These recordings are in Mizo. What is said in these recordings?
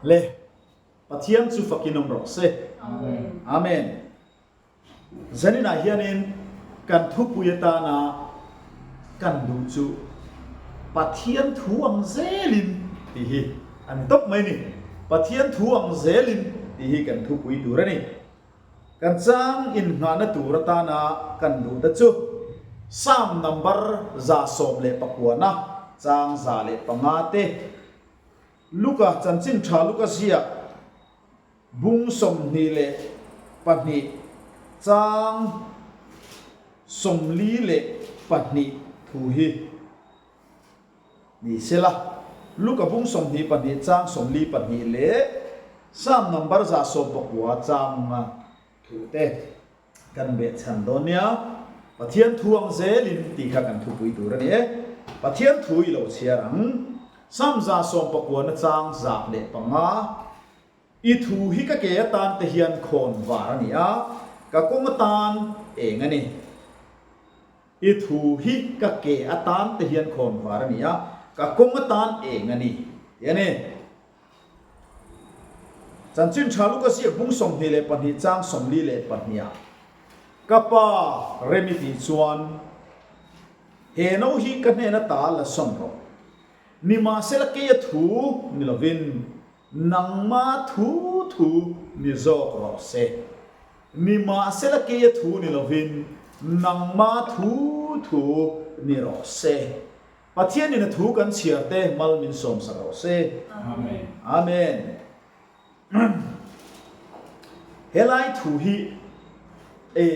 Le Pathian chu fakin awm rawh se. Amen. Zaninah hianin kan thupui atana kan duh chu Pathian thu ang zelin tih hi a ni tawp mai a ni. Pathian thu ang zelin tih hi kan thupui tur a ni. Kan chang innghahna tur atana kan duh te chu Psalm number 119 chang 105 te, Luka chanchin tha Luka ziak bung 22 chang 42 thu hi ni sela. Luka bung 22 chang 42 leh Psalm number 119 chang thu te. Kan behchhan dawn nia, Pathian thu ang zelin tih kha kan thupui tur a ni e. Pathian thu i lo chhiar ang. Psalm 119 chang 105, I thu hi ka ke atan te hian khawn var a ni a, ka kawng atan eng a ni. I thu hi ka ke atan te hian khawn var a ni a, ka kawng atan eng a ni tih a ni. Chanchin tha Luka ziak bung 22 chang 42 ah, Ka pa Remi tih chuan, He no hi ka hnen ata la sawn rawh. Nimahsela keia thu ni lovin nangma thu thu ni zawk rawh se. Nimahsela keia thu ni lovin nangma thu thu ni rawh se. Pathianin a thu kan chhiar te mal min sawm sak rawh se. Amen. Amen. Helai thu hi e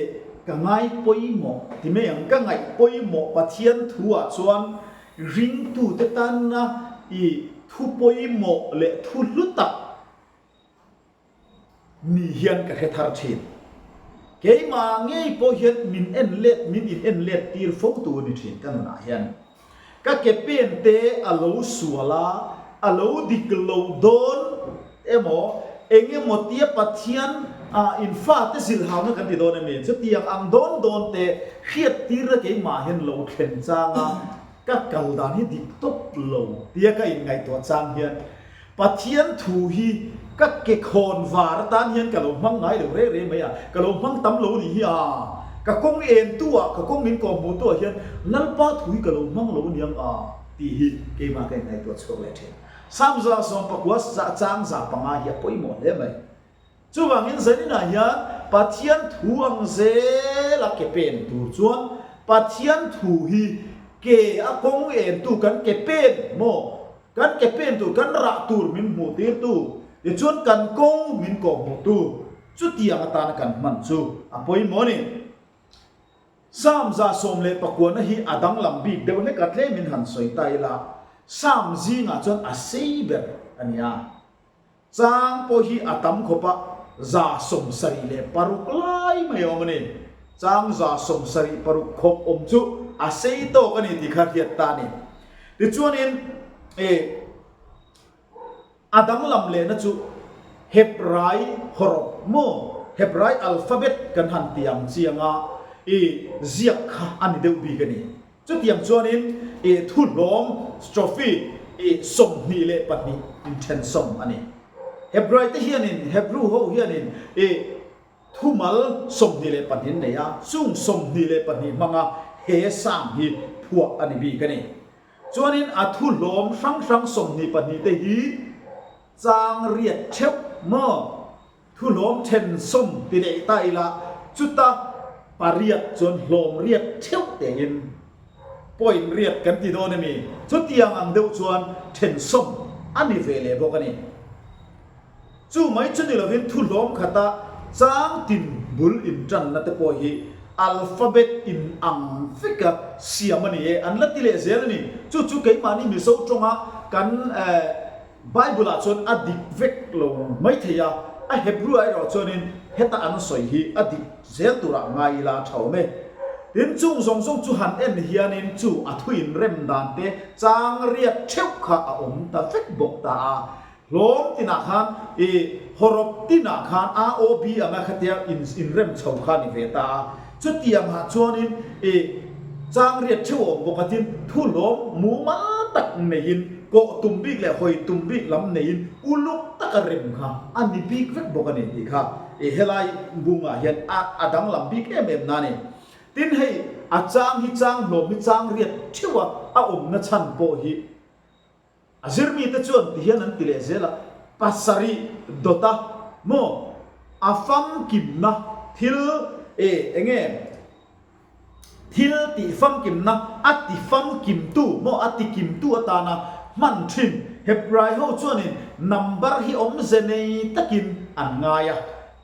ka ngai pawimawh ti mai ang, ka ngaih pawimawh Pathian thu ah chuan ringtute tanna i thu pawimawh leh thu hlu tak Ni hian ka hre thar thin. Keimah ngei pawh hian min en let, min in en let tir fo tu a ni thin ka nunah hian. Ka ke pen te a lo sual a, a lo dik lo dawn emaw, eng emaw tia Pathian ah in fate zilhauna kan ti dawn em ni? Chutiang ang dawn dawn te hriat tirna keimah hian lo thlen chang a, ka kal dan hi dik tawp lo tia ka inngaihtuah chang hian Pathian thu hi ka ke khawn var atan hian ka lo hmang ngai lo reh reh mai a, ka lo hmang tam lo nih hi a, ka kawng en tu ah, ka kawng min kawm hmuh tu ah hian Lalpa thu hi ka lo hmang lo aniang a tih hi keimah ka inngaihtuah chhuak leh thin. Psalm 119 chang 5 hi a pawimawh hle mai. Chuvangin zaninah hian Pathian thu ang zela ke pen tur chuan Pathian thu hi ke a kawng entu kan ke pen maw? Kan ke pen tur, kan rah tur min hmuh tirtu, tichuan kan kawng min kawhhmuhtu chutiang atana kan hman chu a pawimawh a ni. Psalm 119 hi a danglam bik deuh hlek a, tlemin han sawi ta ila, Psalm zingah chuan a sei ber a ni a. Chang pawh hi a tam khawp a, 76 lai mai a awm a ni. Chang 76 khawp awm chu a sei tawk a ni tih kha hriat ta a ni. Tichuanin e a danglam lehna chu Hebrai hawrawp maw, Hebrai alphabet kan han ti ang chiang a, i ziak kha a ni deuh bik a ni. Chutiang chuanin i thuhlawm, strophe, i 22 inthensawm a ni. Hebrai te hianin, Hebrew ho hianin i thumal 22 nei a, chung 22 hmanga he Psalm hi phuah a ni bik a ni. Chuanin a thuhlawm hrang hrang 22 te hi chang riat theuh maw? Thuhlawm then sawm ti leh ta ila, chuta pariat chuan hlawm riat theuh tein point riat kan ti dawn emi? Chutiang ang deuh chuan then sawm a ni ve leh bawk a ni. Chu mai chu ni lovin thuhlawm khata chang tin bul intanna te pawh hi alphabet in ang veka siam a ni e, an la ti leh zel a ni. Chu chu keimahni Mizo tawnga kan Bible ah chuan a dik vek lo mai thei a, a Hebrew ah erawh chuanin heta an sawi hi a dik zel turah ngai ila a tha awm e. Tin, chung zawng zawng chu han en hianin chu a thu inrem dan te chang riat theuh kha a awm ta vek bawk ta a. Hlawm tinah khan i hawrawp tinah khan A O B anga khatia inrem chho kha a ni ve ta a. Chutiangah chuanin i chang riat theuh a awm bawk a, tin, thu hlawm mumal tak neiin, kawh tum bik leh hawi tum bik lam neiin uluk taka. taka rem kha a ni bik vek bawk a ni tih kha i helai bungah hian a a danglam bik em em na a ni. Tin hei a chang hi chang hlawm hi chang riat theuh a a awmna chhan pawh hi a zirmite chuan ti hian an ti leh zel a, pasarih dawta maw a famkimna thil e enge Thil tih famkimna a ti famkimtu maw a ti kimtu atana hman thin Hebrai ho chuanin number hi awmze nei takin an ngai a.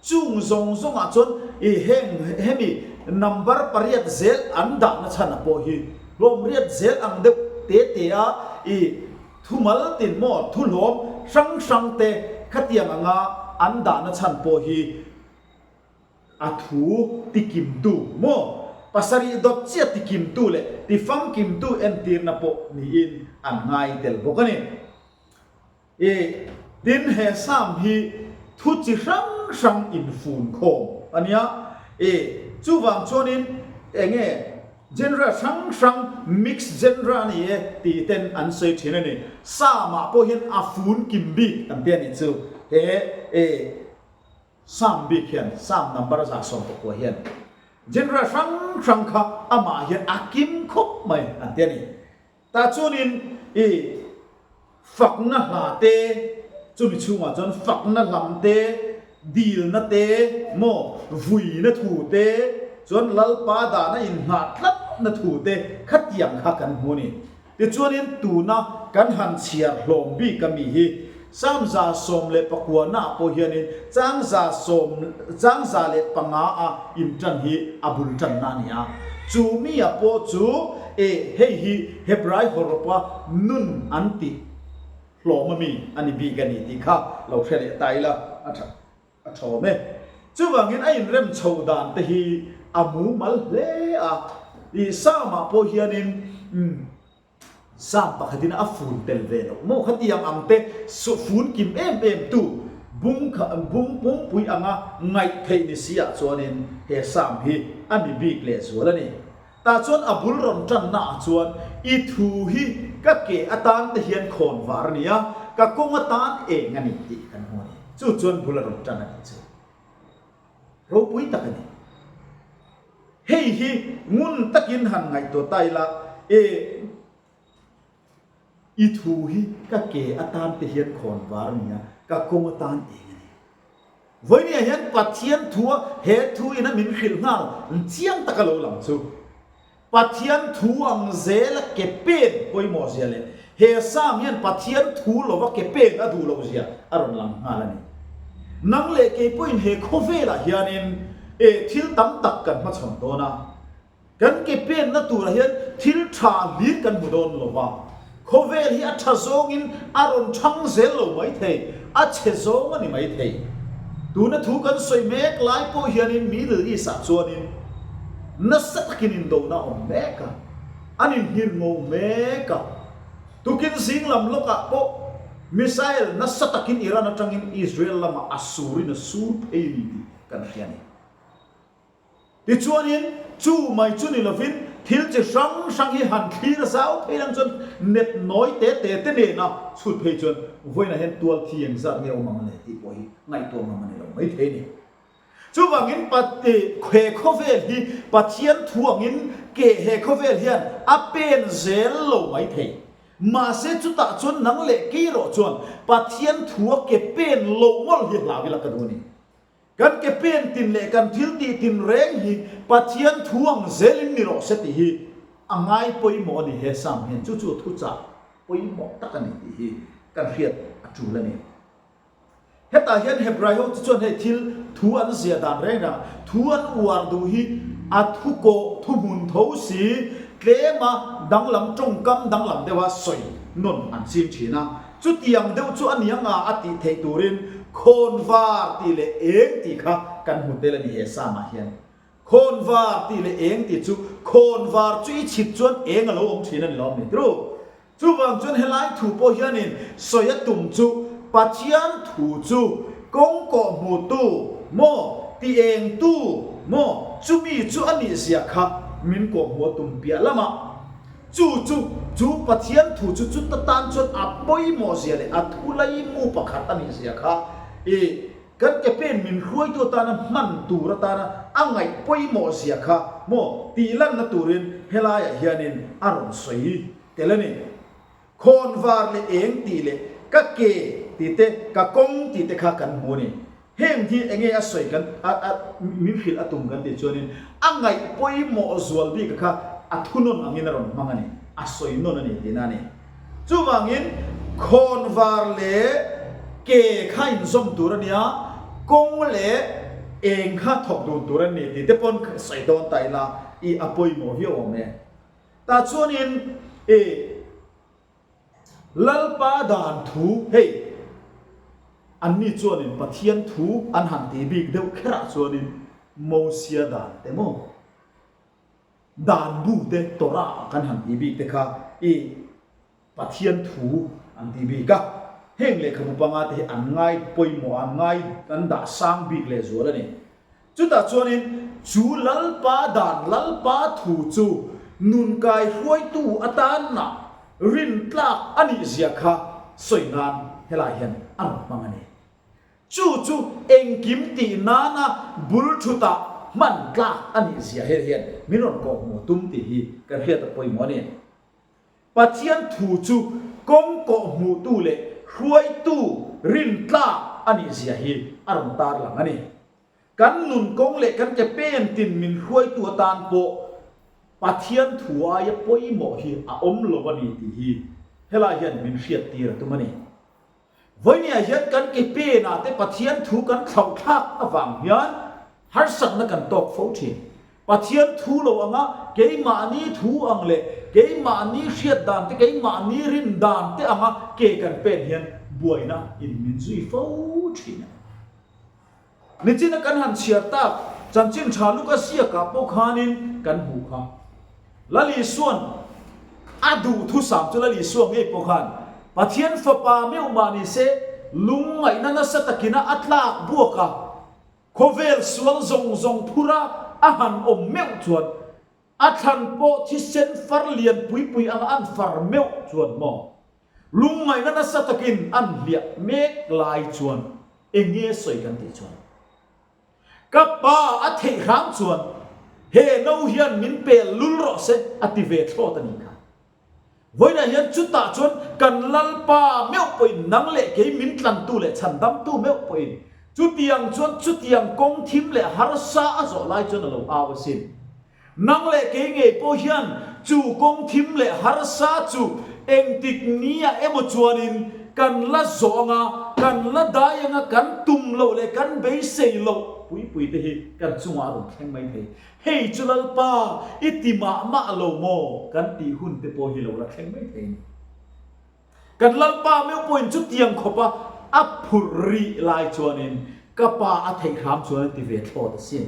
Chung zawng zawngah chuan i heng hemi number pariat zel an dahna chhan a pawh hi hlawm riat zel ang deuh te te a i thumal tin maw thuhlawm hrang hrang te khatiang anga an dahna chhan pawh hi A thu tikimtu maw? Pasarih dawt chiah tikimtu leh tifamkimtu entirna pawh niin an ngai tel bawk a ni. I tin he Psalm hi thu chi hrang hrang infun khawm a nia. I chuvang chuanin enge genre hrang hrang mix genre a ni e tih ten an sawi thin a ni. Psalm-ah pawh hian a fun kim bik an ti a nih chu. He i Psalm bik hian Psalm number 119 hian genre hrang hrang kha amah hian a kim khawp mai an ti a ni. Tah chuanin i fakna hla te, chumi chhungah chuan fakna hlam te, dilna te, maw vuina thu te, chuan Lalpa dahna inngah tlatna thu te khatiang kha kan hmu a ni. Tichuanin tuna kan han chhiar hlawm bik a mi hi Psalm 119 naah pawh hianin chang za sawm chang 105 a intan hi a bul tanna a ni a. Chu mi a pawh chu e hei hi Hebrai hawrawpa nun an tih hlawm a mi a ni bik a ni tih kha lo hre leh ta ila a tha a thawm e. Chuvangin a inrem chhoh dan te hi a mumal hle a. I Psalm-ah pawh hianin umm Psalm pakhatin a fun tel ve loh maw khatiang ang te fun kim em em tu bung kha bung pumpui anga ngaih theih ni si ah chuanin he Psalm hi a ni bik leh zual a ni. Tah chuan a bul rawn tanna ah chuan i thu hi ka ke atan te hian khawn var a ni a, ka kawng atan eng a ni tih kan hmu a ni. Chu chuan bul a rawn tan a nih chu. Ropui tak a ni. Hei hi ngun takin han ngaihtuah ta ila, e, i thu hi ka ke atan te hian khawn var a ni a, ka kawng atan eng a ni. Vawinia hian Pathian thua he thu ina min hrilh nghal chiang taka lo lang chu Pathian thu ang zela ke pen pawimawh zia leh he Psalm hian Pathian thu lova ke pen a duh loh zia a rawn lang nghal a ni. Nang leh kei pawhin he khawvelah hianin e thil tam tak kan hmachhawn dawn a. Kan ke penna turah hian thil tha hlir kan hmu dawn lo va, khawvel hi a tha zawngin a rawn thang zel lo mai thei, a chhe zawng a ni mai thei. Tuna thu kan sawi mek lai pawh hianin Middle East-ah chuanin nasa takin indona a awm mek a, an inhir ngo mek a. Tukin zing lam lawkah pawh missile nasa takin Iran atangin Israel lamah a surin a sur phei a ni tih kan hria a ni. Tichuanin, chu mai chu ni lovin thil chi hrang hrang hi han thlir zau phei lang chuan net nawi te te te nena chhut phei chuan vawiinah hian tual thi eng zat nge awm ang le tih pawh hi ngaihtuah ngam a ni lo mai thei a ni. Chuvangin he khawvel hi Pathian thu angin ke he khawvel hian a pen zel lo mai thei. Mahse chutah chuan nang leh kei erawh chuan Pathian thua ke pen lo mawlh hi hlau ila ka duh a ni. Kan ke pen tin leh kan thil tih tin reng hi Pathian thu ang zelin ni rawh se tih hi a ngai pawimawh a ni he Psalm hian chu chu thuchah pawimawh tak a ni tih hi kan hriat a tul a ni. Hetah hian Hebrai ho chu chuan hei thil thu an ziah dan reng reng ah thu an uar duh hi a thu kawh thu hmun tho si tlema danglam tawngkam danglam deuha sawi nawn an ching thin a. Chutiang deuh chu a ni anga a tih theih turin khawnvar tih leh eng tih kha kan hmu tel a ni he Psalm-ah hian. Khawnvar tih leh eng tih chu khawnvar chu i chhit chuan eng a lo awm thin a ni lo a ni tru. Chuvang chuan helai thu pawh hianin sawi a tum chu Pathian thu chu kawng kawh hmutu maw ti engtu maw chumi chu a nih zia kha min kawh hmu a tum piah lamah. Chu chu, chu Pathian thu chu chuta tan chuan a pawimawh zia leh a thu laimu pakhat a nih zia kha i kan ke pen min hruaitu atana hman tur atana a ngaih pawimawh zia kha maw tih lanna turin helaiah hianin a rawn sawi tel a ni. Khawnvar leh eng tih leh ka ke tih te, ka kawng tih te kha kan hmu a ni. Heng hi enge a sawi kan a a min hrilh a tum kan tih chuanin a ngaih pawimawh zual bik a kha a thunawn angin a rawn hmang a ni, a sawi nawn a ni tihna a ni. Chuvangin khawnvar leh ke kha inzawm tur a nia, kawng leh eng kha thawk dun tur a ni tih te pawn sawi dawn ta ila i a pawimawh viau awm e. Tah chuanin i Lalpa dan thu, hei, anni chuanin Pathian thu an han ti bik deuh kherah chuanin Mosia dan te maw, dan bu te Torah ah kan han ti bik te kha i Pathian thu an ti bik a. Heng lehkhabu panga te hi an ngai pawimawh a, an ngai an dah sang bik lehzual a ni. Chutah chuanin chu Lalpa dan, Lalpa thu chu nun kai hruaitu atana rin tlak a nih zia kha sawi nan helai hian a rawn hmang a ni. Chu chu engkim tih nana bul thutah hman tlak a nih zia hei hian min rawn kawhhmuh tum tih hi kan hriat a pawimawh a ni. Pathian thu chu kawng kawhhmuhtu leh hruaitu rintlak a nih zia hi a rawn tarlang a ni. Kan nun kawng leh kan ke pen tin min hruaitu atan pawh Pathian thu aia pawimawh hi a awm lo a ni tih hi helai hian min hriattir a tum a ni. Vawinia hian kan ke penah te Pathian thu kan thlauhthlak avang hian harsatna kan tawk fo thin. Pathian thu lo anga keimahni thu ang leh keimahni hriat dan te, keimahni rin dan te anga ke kan pen hian buaina in min zui fo thin a ni. Nichina kan han chhiar tak chanchin tha Luka ziakah pawh khanin kan hmuh kha. Lal Isua'n a duh thusam chu Lal Isua ngei pawh khan Pathian Fapa meuh mah ni se lungngaihna nasa takina a tlak buak a, khawvel sual zawng zawng phura a han awm meuh chuan A thlan pawh thisen far lian pui pui anga an far meuh chuan maw? Lungngaihna nasa takin an hliah mek lai chuan eng nge sawi kan tih chuan? Ka pa a theih hram chuan he no hian min pel lul rawh se a ti ve thlawt a nih kha. Vawiinah hian chutah chuan kan Lalpa meuh pawhin nang leh kei min tlantu leh chhandamtu meuh pawhin chutiang chuan chutiang kawng thim leh harsa a zawh lai chuan a lo au asin. Nang leh kei ngei pawh hian chu kawng thim leh harsa chu engtik nia emaw chuanin kan la zawh anga, kan la dai anga, kan tum loh leh kan beisei loh pui pui te hi kan chungah a rawn thleng mai thei. Hei chu Lalpa, i ti mah mah lo maw? Kan tih hun te pawh hi lo la thleng mai thei a ni. Kan Lalpa meuh pawhin chutiang khawpa a phurh rih lai chuanin ka pa a theih hram chuan a ti ve thlawt asin.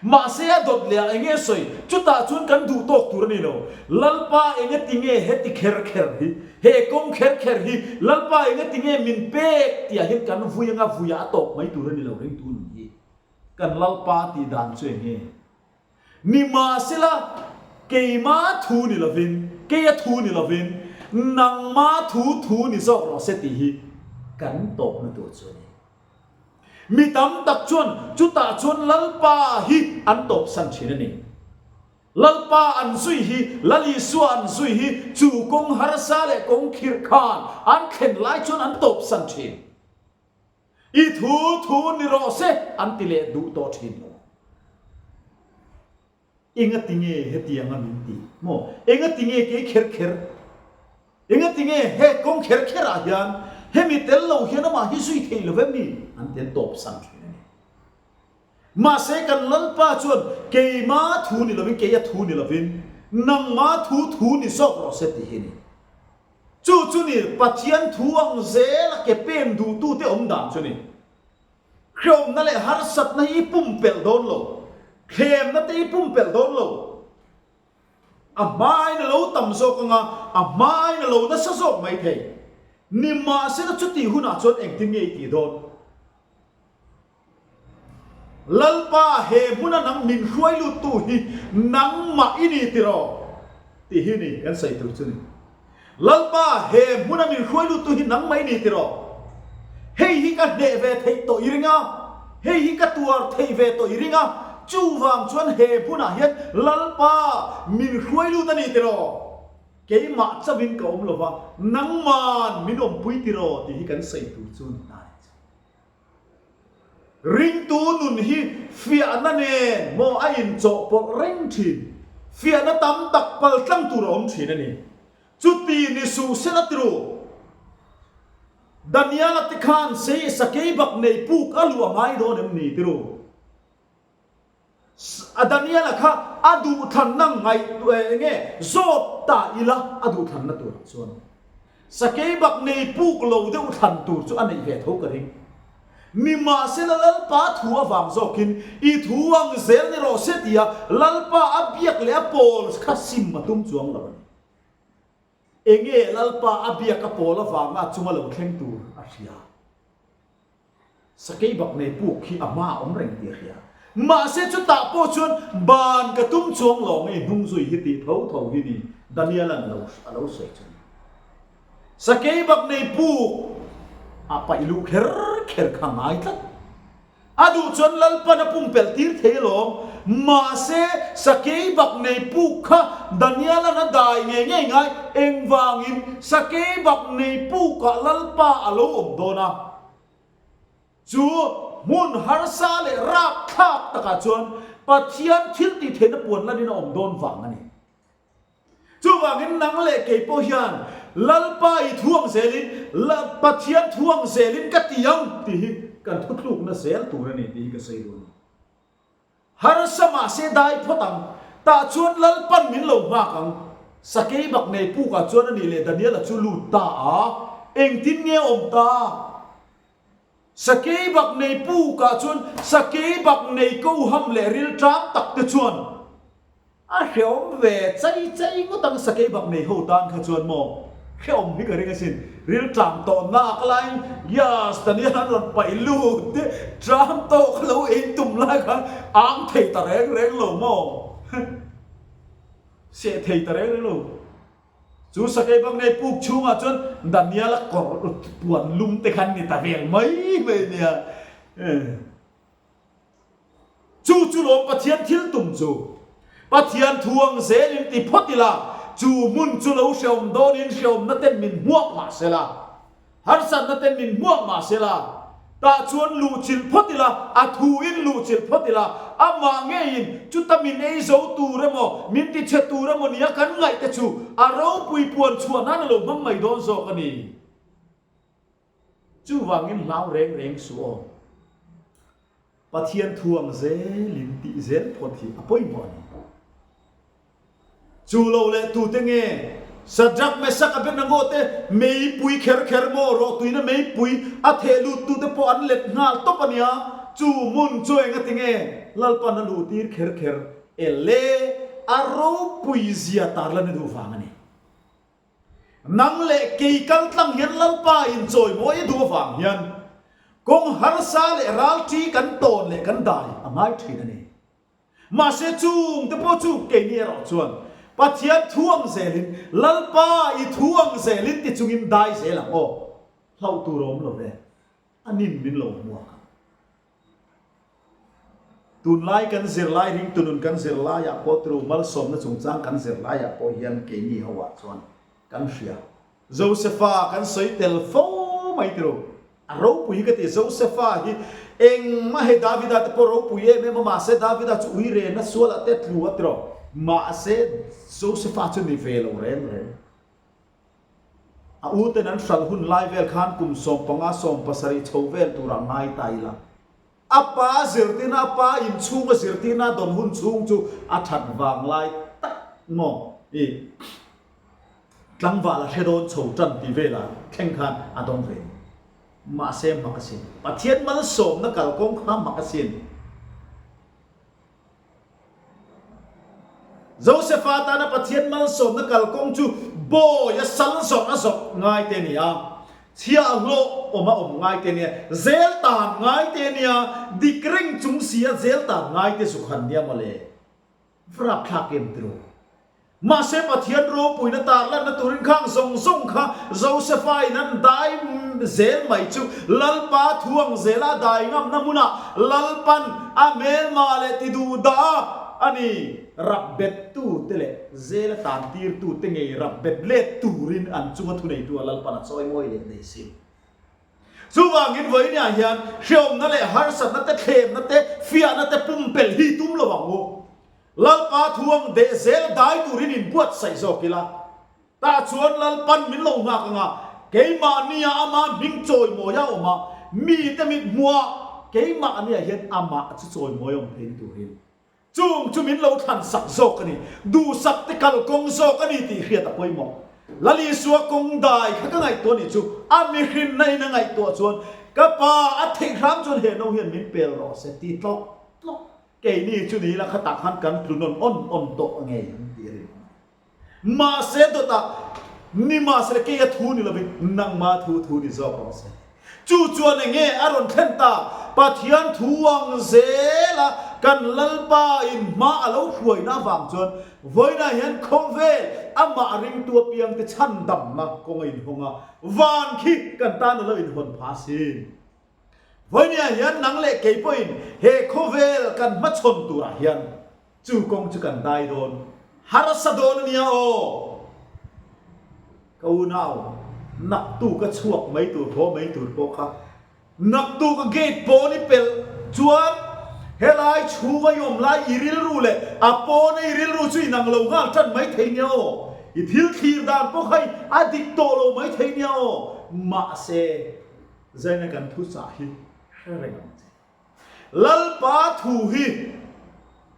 Mahse a dawt leh ah enge sawi? Chutah chuan kan duh tawk tur a ni lo. Lalpa enge ti nge heti kher kher hi? He kawng kher kher hi Lalpa enge ti nge min pek? Tih ah hian kan vui anga vui ah a tawp mai tur a ni lo ringtu nun hi. Kan Lalpa tih dan chu enge? Nimahsela, keima thu ni lovin, keia thu ni lovin, nangma thu thu ni zawk rawh se tih hi kan tawpna tur chu a ni. Mi tam tak chuan chutah chuan Lalpa hi an tawpsan thin a ni. Lalpa an zui hi, Lal Isua an zui hi chu kawng harsa leh kawng khirh khan an thlen lai chuan an tawpsan thin. I thu thu ni rawh se an ti leh duh tawh thin lo. Engati nge hetianga min ti maw? Engati nge kei kher kher? Engati nge he kawng kher kher ah hian hemi tel lo hian amah hi zui thei lo em ni? An ti an tawp san thin a ni. Mahse kan Lalpa chuan keima thu ni lovin, keia thu ni lovin, nangma thu thu ni zawk rawh se tih hi a ni. Chu chu ni Pathian thu ang zela ke pen duhtute awm dan chu ni. Hreawmna leh harsatna hi i pumpelh dawn lo. Thlemna te i pumpelh dawn lo. A hmain a lo tam zawk anga, a hmain a lo nasa zawk mai thei. Nimahsela chutih hunah chuan engtin nge i tih dawn? Lalpa, he hmuna nang min hruai luttu hi nangmah i ni tiraw? Tih hi ni kan sawi tur chu ni. Lalpa, he hmuna min hruai luttu hi nang mai ni tiraw? Hei hi ka hneh ve theih tawh i ring a, hei hi ka tuar theih ve tawh i ring a, chuvang chuan he hmunah hian Lalpa min hruai lut a ni tiraw? Keimah chauhin ka awm lova, nangman min awmpui tiraw? Tih hi kan sawi tur chu ni ta ni chu. Ringtu nun hi fiahna nen maw a inchawhpawlh reng thin. Fiahna tam tak pal tlang tur a awm thin a ni. Chuti ni suh sela tiru. Daniela te khan sei sakei bak nei puk a luh a ngai dawn em ni tiru. Daniela kha a duhthlanna ngaihtuah eng nge zawt ta ila a duhthlanna turah chuan sakei bak nei puk lo deuh thlan tur chu a neih ve tho ka ring. Nimahsela Lalpa thu avang zawkin i thu ang zel ni rawh se tia Lalpa a biak leh a pawl kha sim a tum chuang lo a ni. Enge Lalpa a biak a pawl avanga a chunga lo thleng tur a hria. Sakei bak nei puk hi a hma a awm reng tih a hria. Mahse chutah pawh chuan ban ka tum chuang lo ngei hnung zui hi tih tho tho hi ni Daniel-a'n lo a lo sawi chu ni. Sakei bak nei puk a paih luh kher kher kha ngai tlat. A duh chuan Lalpan a pumpelh tir thei alawm. Mahse sakei bak nei puk kha Daniel-a'n a dai ngei ngei ngai engvangin sakei bak nei pukah Lalpa a lo awm dawn a. Chu hmun harsa leh rapthlak takah chuan Pathian thil tih theihna puan lanin a awm dawn vang a ni. Chuvangin nang leh kei pawh hian Lalpa i thuang zelin, Pathian thuang zelin ka ti ang tih hi kan thutlukna zel tur a ni tih hi ka sawi duh a ni. Harsa mahse dai phawt ang. Tah chuan Lalpan min lo nghak ang. Sakei bak nei pukah chuan a nih leh Daniela chu lut ta a, engtin nge a awm ta? Sakei bak nei pukah chuan sakei bak nei koham leh ril ṭam tak te chuan A hreawm ve chai chai ngawt ang sakei bak nei ho tan kha chuan maw hreawm hi ka ring asin. Ril tlam tawh nak laiin Yas Daniel an rawn paih lut te tlam tawk lo ei tum lai khan ang thei ta reng reng lo maw seh thei ta reng reng lo. Chu sakei bak nei puk chhungah chuan Daniel a kawr puan lum te khan ni ta vel mai mai nia. Chu chu lawm Pathian thil tum chu. Pathian thu ang zelin ti phawt ila, chu hmun chu lo hreawm dawnin hreawmna ten min hmuak mah se la, harsatna ten min hmuak mah se la, tah chuan luhchilh phawt ila, a thuin luhchilh phawt ila, amah ngeiin chuta min ei zo tur emaw, min ti chhe tur emaw nia kan ngaih te chu a ropui puan chhuah nan a lo hmang mai dawn zawk a ni. Chuvangin hlau reng reng suh aw. Pathian thu ang zelin tih zel phawt hi a pawimawh a ni. Chu lo leh tute nge Shadrach, Meshach, Abednego te meipui kher kher maw rawhtuina meipui a theh lut tute pawh an let nghal tawp a nia. Chu hmun chu engati nge Lalpan a luh tir kher kher e le a ropui zia tarlan a duh vang a ni. Nang leh kei kal tlang hian Lalpa in chawimawi a duh avang hian kawng harsa leh ralṭi kan tawn leh kan dai a ngai ṭhin a ni. Mahse chung te pawh chu keini erawh chuan Pathian thu ang zelin Lalpa i thu ang zelin ti chungin dai zel ang aw. Hlauh tur a awm lo ve. A nin min lo hmuak ang. Tunlai kan zirlai ringtunun kan zirlaiah pawh turu malsawmna chungchang kan zirlaiah pawh hian keini hoah chuan kan hria. Josefa kan sawi tel fo mai turu. A ropui hi ka ti Josefa hi engmah hei Davida te pawh ropui em em a mahse Davida chu ui rena sualah te tlu a tiraw. Mahse Josefa chu ni ve lo reng reng. A u ten an hral hun lai vel khan kum 15 17 chho vel turah ngai ta ila. A pa zirtirna, a pa inchhunga zirtirna dawn hun chhung chu a that vang lai tak maw i tlangval a hre dawn chho tan tih velah thleng khan a dawng ve. Mahse mak asin. Pathian malsawmna kalkawng kha mak asin. Josefa tana Pathian malsawmna kalkawng chu bawi a sal zawrh a zawrh ngai te a ni a, chhiahhlawh awm a awm ngai te a ni a, zel tan ngai te a ni a, dik reng chung si a zel tan ngai te zuk han nia mawle. Vrap thlak em tiraw? Mahse Pathian ropuina tarlanna turin khang zawng zawng kha Josefa in an dai zel mai chu Lalpa thu ang zela a dai ngamna hmunah Lalpan a hmelma leh ti duh dah a a ni. Rap bet tu te leh zela tan tir tu te ngei rap bet let turin an chunga thuneitu a Lalpan a chawimawi leh nei si. Chuvangin vawinia hian hreawmna leh harsatna te thlemna te fiahna te pumpelh hi tum lo ang u. Lalpa thu ang deh zel dai turin inbuatsaih zawk ila. Tah chuan Lalpan min lo nghak anga keimahnia ama hming chawimawi a awm a, mite mit hmuah keimahnia hian amah chu chawimawi a awm theihna turin chung chu min lo thlansak zawk a ni, duhsak te kalkawng zawk a ni tih hriat a pawimawh. Lal Isua kawng dai kha ka ngaihtuah nih chu a mihrinna in a ngaihtuah chuan ka pa a theih hram chuan he no hian min pel rawh se ti tlawk tlawk Keini chu ni ila khatah khan kan tlu nawn awn awn tawh ngei ang tih a rinawm. Mahse dawtah nimahsela keia thu ni lovin nangma thu thu ni zawk rawh se. Chu chuan eng nge a rawn thlen ta? Pathian thu ang zela kan Lalpa in hma a lo hruaina avang chuan vawiinah hian khawvel amah ringtu apiangte chhandamna kawng a inhawng a, van khi kan tan a lo inhawn phah asin. Vawinia hian nang leh kei pawhin he khawvel kan hmachhawn turah hian chu kawng chu kan dai dawn harsa dawn a nia aw. Ka unau, naktuk a chhuak mai tur, haw mai tur pawh kha naktuk a gate pawn i pelh chuan helai chhunga i awm lai i rilru leh a pawna i rilru chu inang lo nghal tan mai thei nia aw. I thil thlir dan pawh kha a dik tawh lo mai thei nia aw. Mahse. Zaina kan thu chah hi hre reng ang che. Lalpa thu hi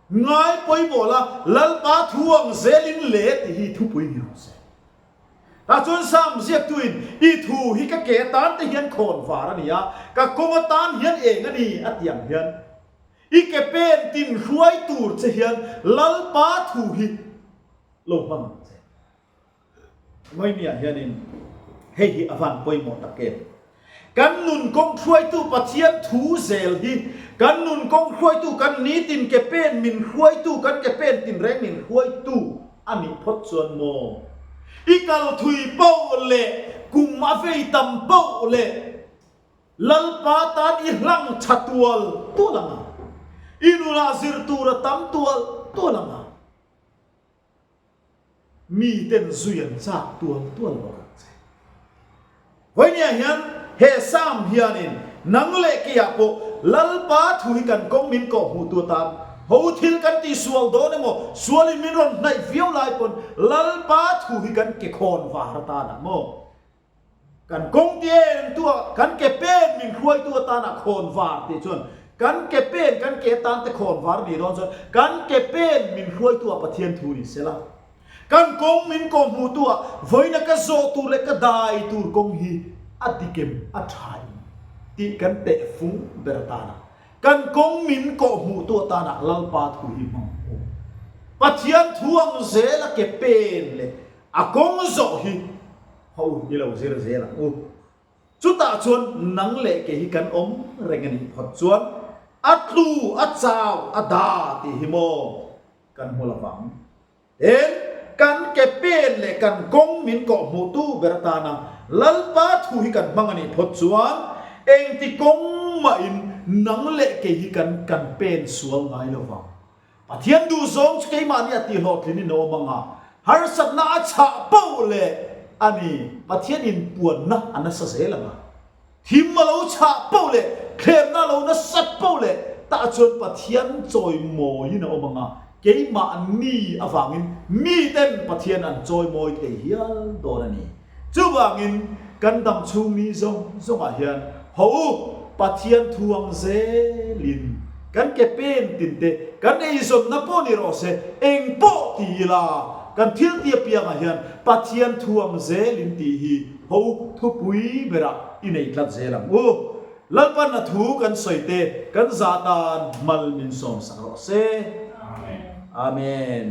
ngai pawimawh la, Lalpa thu ang zelin le tih hi thupui ni rawh se. Tah chuan Sam ziaktuin, I thu hi ka ke atan te hian khawn var a ni a, ka kawng atan hian eng a ni a ti ang hian, i ke pen tin hruai tur che hian Lalpa thu hi lo hmang ang che. Ngaimiah hianin hei hi a van pawimawh tak em? Kan nun kawng hruaitu Pathian thu zel hi kan nun kawng hruaitu, kan nitin ke pen min hruaitu, kan ke pen tinreng min hruaitu a nih phawt chuan maw? I kal thui poh leh kum a vei tam poh leh Lalpa tan i hlang tha tual tual ang a, i nunah zir tur a tam tual tual ang a. Miten zui an chak tual tual bawk ang che. Vawinia hian he Psalm hianin nang leh keiah pawh Lalpa thu hi kan kawng min kawh hmuh tu atan ho thil kan tih sual dawn emaw sualin min rawn hnaih viau lai pawn Lalpa thu hi kan ke khawn var atanah maw Kan kawng ti em tua kan ke pen min hruaitu atana khawn var tih chuan kan ke pen kan ke atan te khawn var nih dawn chuan kan ke pen min hruaitu ah Pathian thu ni sela kan kawng min kawh hmuh tu ah vawiina ka zawh tur leh ka dai tur kawng hi a dik em a tha em tih kan teh fung ber atana kan kawng min kawh hmuh tu atana Lalpa thu hi hmang u. Pathian thu ang zela ke pen leh a kawng zawh hi Ho i lo zir zel ang u. Chutah chuan nang leh kei hi kan awm reng a nih phawt chuan a tlu, a chau, a da tih hi maw kan hmu lo vang. Tin, kan ke pen leh kan kawng min kawh hmuhtu ber atana Lalpa thu hi kan hmang a nih phawt chuan engti kawng mahin nang leh kei hi kan kan pen sual ngai lo vang. Pathian duhzawng chu keimahni a tihhlawhtlin in a awm ang a, harsatna a chhah poh leh a ni, Pathian inpuanna a nasa zel ang a. Thim a lo chhah poh leh thlemna a lo nasat poh leh tah chuan Pathian chawimawiin a awm ang a, keimahni avangin miten Pathian an chawimawi thei hial dawn a ni. Chuvangin kan dam chhung ni zawng zawngah hian haw u, Pathian thu ang zelin kan ke pen tin te, kan eizawnna pawh ni rawh se, eng pawh ti ila, kan thil ti apiangah hian Pathian thu ang zelin tih hi haw u thupui berah i nei tlat zel ang u. Lalpan a thu kan sawi te kan zah tan mal min sawmsak rawh se. Amen. Amen.